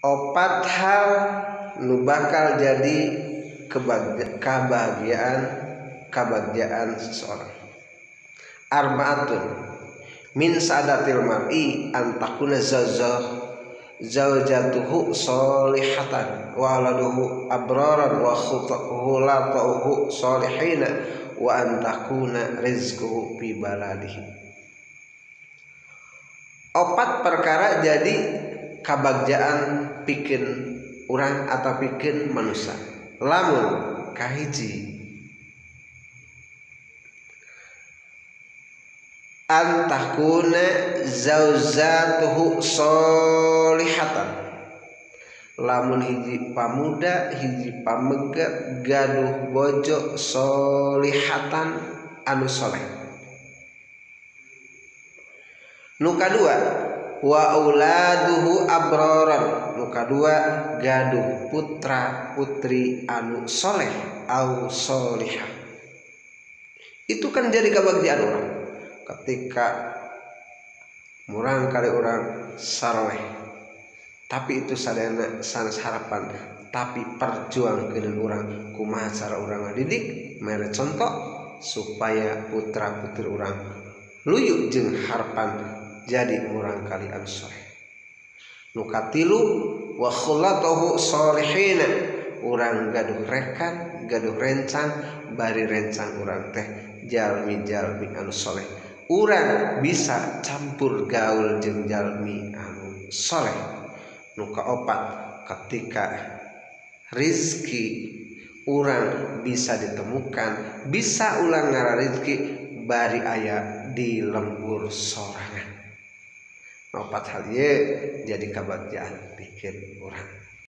Opat hal nu bakal jadi kebahagiaan seseorang. Arbaatun min sa'adatil mar'i an takuna zaujatuhu solihatan wa waladuhu abraran wa khulatuhu solihina wa an takuna rizquhu fi baladihi. Opat perkara jadi kabagjaan pikeun urang atau pikeun manusia. Lamun kahiji antakuna zauzatuhu solihatan, lamun hiji pamuda hiji pamegat gaduh bojo solihatan anu soleh. Nu kadua wa auladuhu abroran, nu kadua gaduh putra putri anu soleh au solihah. Itu kan jadi kebahagiaan orang ketika murang kali orang saroleh, tapi itu sadayana sanes harapan, tapi perjuangkeun orang kumaha cara urang ngadidik mere contoh supaya putra putri urang luyu jeung harapan jadi murang kali anu soleh. Nu katilu wa khulatuhu solihina, urang gaduh rekan gaduh rencang bari rencang urang teh jalmi-jalmi anu soleh, urang bisa campur gaul jeung jalmi anu soleh. Nu kaopat ketika rizki urang bisa ditemukan, bisa ulang ngara rizki bari aya di lembur sorangan. Opat hal ieu jadi kabagjaan pikeun urang.